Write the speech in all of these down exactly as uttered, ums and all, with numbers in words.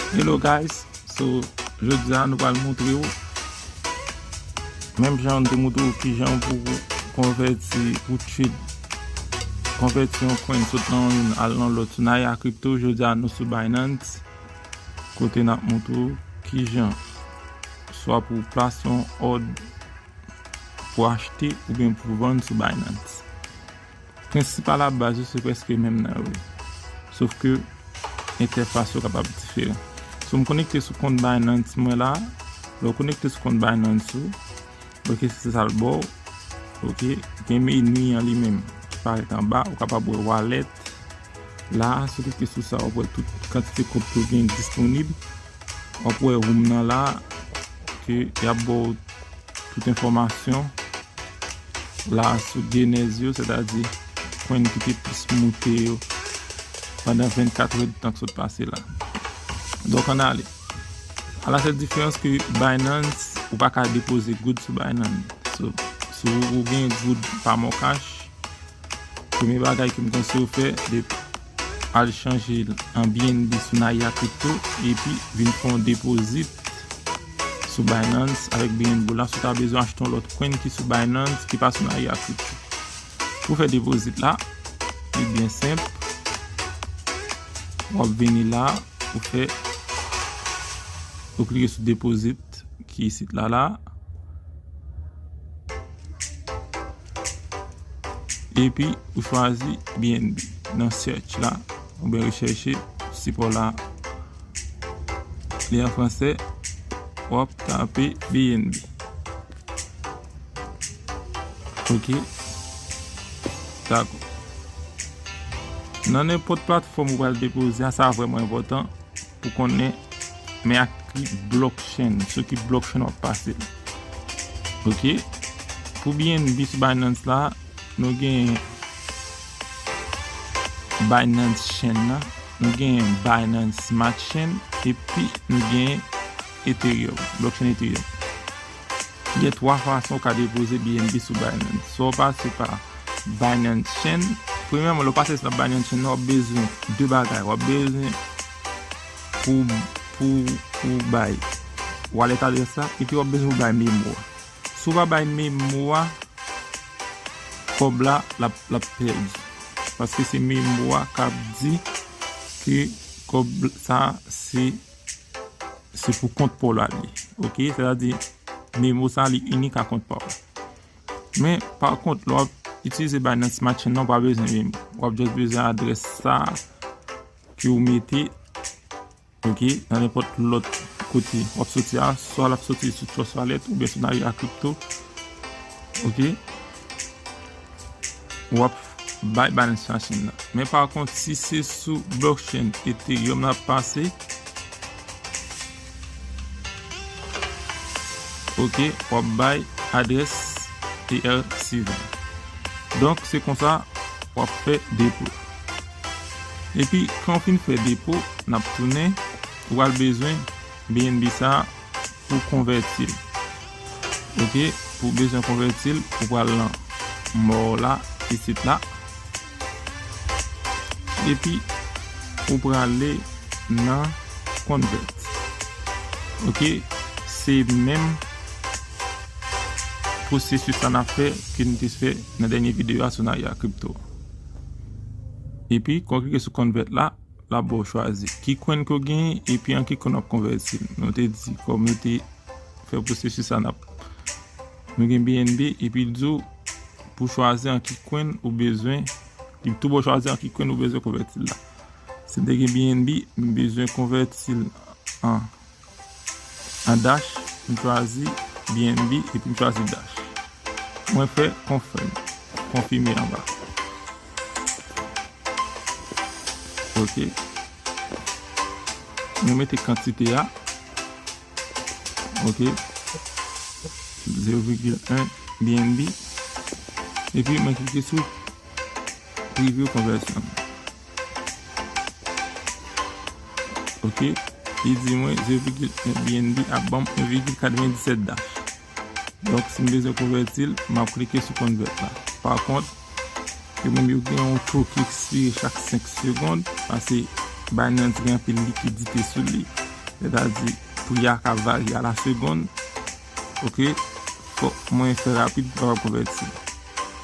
Hello guys, so jodi a nou pral montre w menm jan nou te montre w kijan pou konvèti, pou trade, konvèti yon coin sot nan youn al nan lòt sou Naya Crypto. Jodi a nou sou Binance kote n ap montre w kijan swa pou plase yon òd pou achte oubyen pou vann sou Binance. Prensip a la baz yo se prèske menm nan yo. Sof ke entèfas yo kapab diferan. So m konekte sou kont Binance mwen la. Lè w konekte sou kont Binance ou, ok, se sa l ba w. Ok, gen meni an li menm ki parèt anba, ou kapab wè wallet. La, si w klike sou sa, w ap wè tout kantite kripto gen disponib. W ap wè room nan la, ke y ap ba w tout enfòmasyon la sou gainers yo, sètadi coin ki te plis moute yo pandan vennkat èdtan k sot pase la. Donk, ann ale. A la sèl diferans ke Binance, ou pa ka depoze goud sou Binance. So, si w gen goud pa Moncash, premye bagay ke m konseye w fè, de al chanje l an B N B sou Naya Crypto, epi vin fè yon depozit sou Binance avèk B N B la. Si w ta bezwen achte yon lòt coin ki sou Binance, ki pa sou Naya Crypto. Pou fè depozit la, li byen senp. W ap vini la, ou fè, ou klike sou depozit ki isit la la. Epi ou chwazi B N B nan search la, oubyen rechèche sipò la. Li an fransè, w ap tape B N B. Ok. Dakò. Nan nenpòt platfòm ou pral depoze a, sa vrèman enpòtan pou konnen men ak ki blockchain, sou ki blockchain w ap pase. Ok. Pou B N B sou Binance la, nou gen Binance Chain nan, nou gen Binance Smart Chain, epi nou gen Ethereum, blockchain Ethereum. Gen twa fason w ka depoze B N B sou Binance. Swa w pase pa Binance Chain. Premyèman, lè w pase nan Binance Chain nan, w ap bezwen de bagay. W ap bezwen pou, pou, pou bay wallet address la, epi w ap bezwen pou bay memo a. Si w pa bay memo a, kòb la, l ap, l ap pèdi. Paske se memo a k ap di ke kòb sa, se, se pou kont pa w la li. Ok? Sètadi, memo sa, li inik a kont pa w. Men, pa kont, lè w ap itilize Binance Smart Chain nan, w pa bezwen memo. W ap just bezwen adrès sa ke w mete, ok, nan nenpòt lòt kote w ap soti a, swa l ap soti sou Trust Wallet oubyen sou Naya Crypto. Ok? W ap bay Binance Smart Chain nan. Men pa kont, si se sou blockchain Ethereum n ap pase, ok, w ap bay adrès E R C ven. Donk, se konsa w ap fè depo. Epi, kan w fin fè depo, n ap tounen, ou pral bezwen B N B sa pou konvèti l. Ok, pou bezwen konvèti l, ou pral nan more la, isit la. Epi, ou prale nan convert. Ok, se menm pwosesis la n ap fè ke n te fè nan dènye videyo a sou Naya Crypto. Epi, kan w klike sou convert la, l ap ba w chwazi ki coin ke w genyen, epi an ki coin w ap konvèti l. Nou te di, kòm nou te fè pwosesis sa, n ap, nou gen B N B, epi l di w pou chwazi an ki coin ou bezwen, li tou ba w chwazi an ki coin ou bezwen konvèti l la. Si m te gen B N B, m bezwen konvèti l an, an Dash, m chwazi B N B, epi m chwazi Dash. Mwen fè confirm, konfime anba. Ok. Mwen mete kantite a. Ok. Zero virgil en B N B. Epi mwen klike sou preview conversion. Ok. Li di mwen zero virgil en B N B ap ban m en virgil katrevenndisèt Dash. Donk, si m bezwen konvèti l, m ap klike sou convert la. Pa kont, gen moun yo gen yon taux ki ekspire chak senk segonn, paske Binance gen anpil likidite sou li. Sètadi, pri a ka varye a la segonn. Ok, fòk mwen fè rapid pou m kapab konvèti.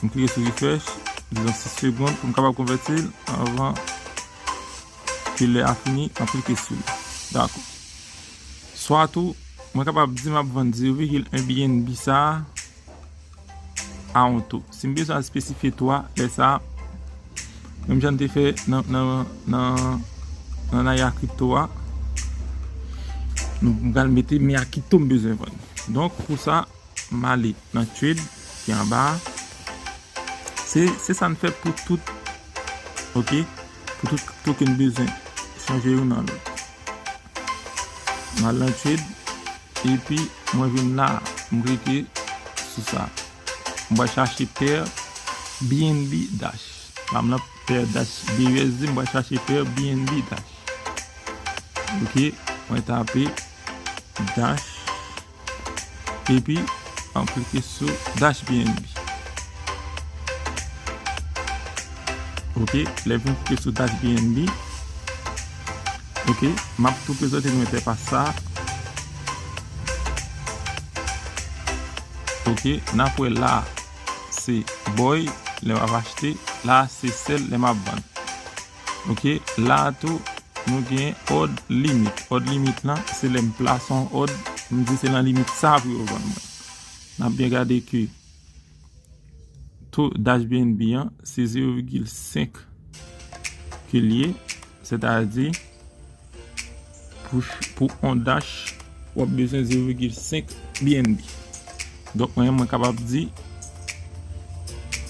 M klike sou refresh, dizon sis segonn pou m kapab konvèti l anvan ke lè a fini, m ap klike sou li. Dakò. Swa tou, mwen kapab di m ap vann zewo vigil en B N B sa a a yon to. Si m bezwen al espesifye to a, lè sa a, menm jan n te fè nan, nan, nan, nan Naya Crypto a, nou, m pral mete men a ki to m bezwen vann. Donk, pou sa, m ale nan trade ki anba a. Se, se sa n fè pou tout, ok? Pou tout token n bezwen chanje youn an lòt. M al nan trade, epi mwen vin la, m klike sou sa. M pral chache pè B N B Dash. La m nan pè Dash B U S D, m pral chache pè B N B Dash. Ok, mwen tape Dash. Epi, m klike sou Dash B N B. Ok, lè m fin klike sou Dash B N B. Ok, m ap tou prezante nou entèfas sa. Ok, n ap wè la, se buy, lè m ap achte, la, se sell, lè m ap vann. Ok, la tou, nou gen odd limit. Odd limit lan, se lè m plase yon odd, m di se nan limit sa pou yo vann mwen. N ap byen gade ke to Dash B N B an, se zewo vigil senk ke l ye, sètadi, pou, pou yon Dash, w ap bezwen zewo vigil senk B N B. Donk, mwen, mwen kapab di,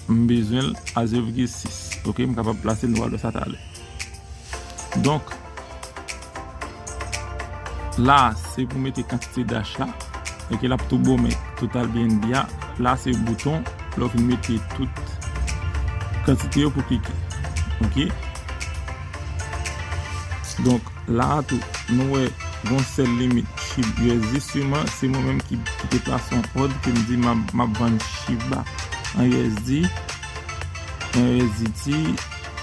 m bezwen l a zewo vigil sis. Ok, m kapab plase l, nou pral wè sa talè. Donk, la, se pou mete kantite Dash la. Ok, l ap tou bon, men total B N B a. La, se bouton, lè w fin mete tout kantite yo pou klike. Ok? Donk, la a tou, nou wè gon sell limit SHIB U S D, siman se mwen menm ki, ki te plase yon odd ke m di m ap, m ap vann SHIB la an U S D, an U S D T,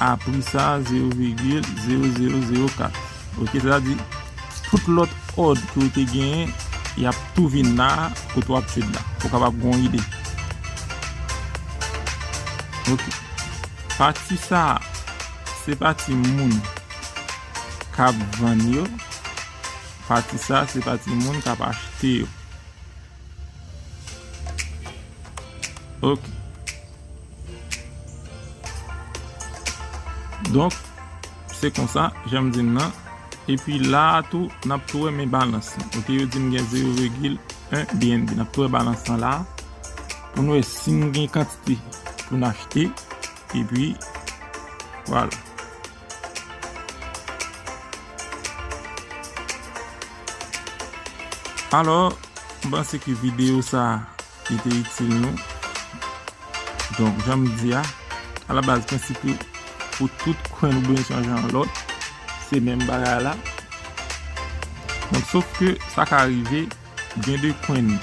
a pri sa zewo vigil zewo zewo zewo kat. Ok, sètadi, tout lòt odd ke w te genyen, y ap tou vin la kote w ap trade la, pou w kapab gon ide. Ok. Pati sa a, se pati moun k ap vann yo. Pati sa a, se pati moun k ap achte yo. Ok. Donk, se konsa, jan m di n nan. Epi la a tou, n ap tou wè men balans lan. Ok, yo di m gen zewo vigil en B N B. N ap tou wè balans lan la a. Pou n wè si n gen kantite pou n achte. Epi, vwala. Alò, m panse ke videyo sa a, li te itil nou. Donk, jan m di a, alabaz, prensip yo pou tout coin ou bezwen chanje an lòt, se menm bagay la. Donk, sof ke sa ka rive, gen de coin.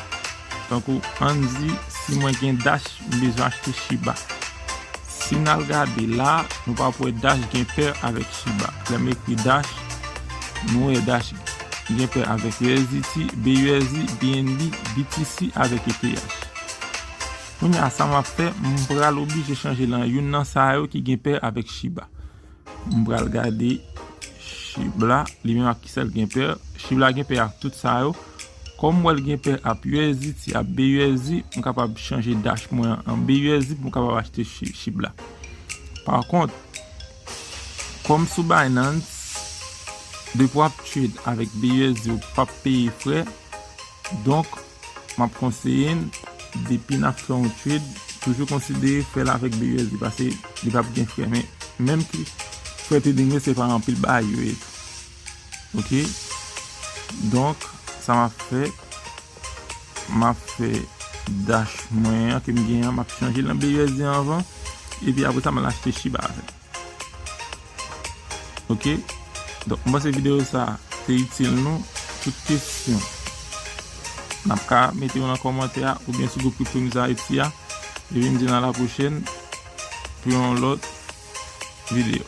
Tankou, ann di, si mwen gen Dash, m bezwen achte Shiba. Si n al gade la, nou p ap wè Dash gen pè avèk Shiba. Lè m ekri Dash, nou wè Dash gen pè avèk U S D T, B U S D, B N B, B T C avèk E T H. Kounye a, sa m ap fè, m pral oblije chanje l an youn nan sa yo ki gen pè avèk Shiba. M pral gade Shiba, li menm ak kisa l gen pè. Shiba gen pè ak tout sa yo. Kòm m wè l gen pè ak U S D T, ak B U S D, m kapab chanje Dash mwen an B U S D pou m kapab achte Shi-, Shiba. Pa kont, kòm sou Binance, depi w ap trade avèk B U S D, ou p ap peye frè. Donk, m ap konseye n, depi n ap fè yon trade, toujou konsidere fè l avèk B U S D, paske li p ap gen frè. Men, menm ki frè trading yo, se pa anpil bagay yo ye tou. Ok? Donk, sa m ap fè, m ap fè Dash mwen an ke m gen an, m ap chanje l nan B U S D anvan, epi apre sa, m al achte Shiba avè l. Ok? Donk, m panse videyo sa a te itil nou. Tout kesyon, n ap ka mete yo nan kòmantè a oubyen sou gwoup Crypto News Haiti a. Epi m di n a la pwochèn pou yon lòt videyo.